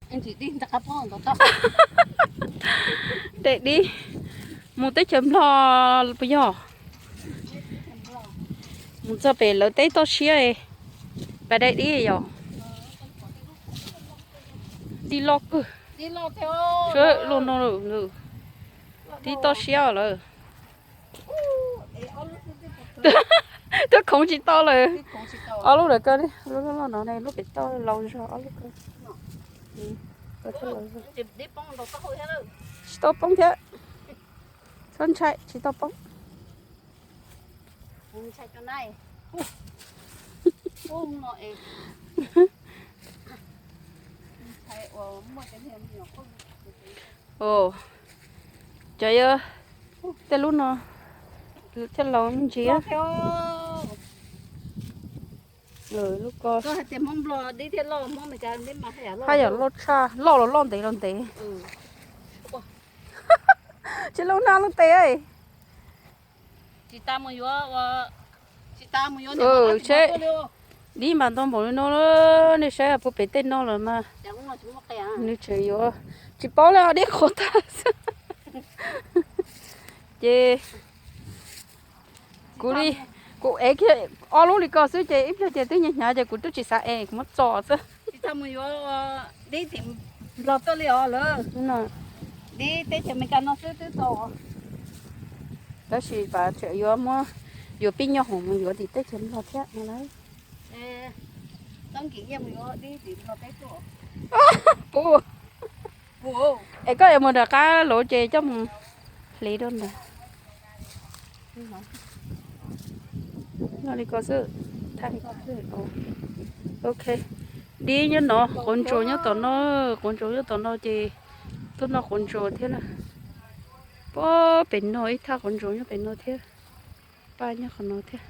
Daim dib mus teb chaws Nplog puas yog? Mus txog pem lawv teb toj siab, pas daim dib yom. Dib loj kawg. Luaj no, dib toj siab lawm. Twb khoov tsis tau lawm. Ob lub lawm ko, lub loj no ne, lub pem toj laus zog ob lub ko. Tsis tau poob thiab. Txhob ntshai, tsis tau poob. Cov yog tej lub no thiaj laus me ntsis. Lub ko haj yam loj tshaj, loj los loj ntev los ntev. Tsis lub nag lub tes. Seb, dib mas ntau npaum li no, nej saib puag pem tej no lawm mas. Nws tseem yuav, tsis paub li, dib qhuav tag xwb. Ces kuv li, kuv ev kiag ob lub li ko xwb ces ib pliag ces twb hnyav hnyav ces kuv twb tsis xav ev, kuv muab tso xwb. Tab sis pas tseem yuav muab, yuav pib nyob hoom mus yuav tim teb chaws Nplog thiab no lauj. Puv, es koj yuav mus nram qab los ces coj mus hliv rau ntawd. Nyob li ko xwb, thaij li ko xwb. Ok, dib nyob no, quav ntsuas nyob tom no, quav ntsuas nyob tom no ces tuaj noj quav ntsuas thiab na. Puag pem no ib thaj quav ntsuas nyob pem no thiab, paj nyob qhov no thiab.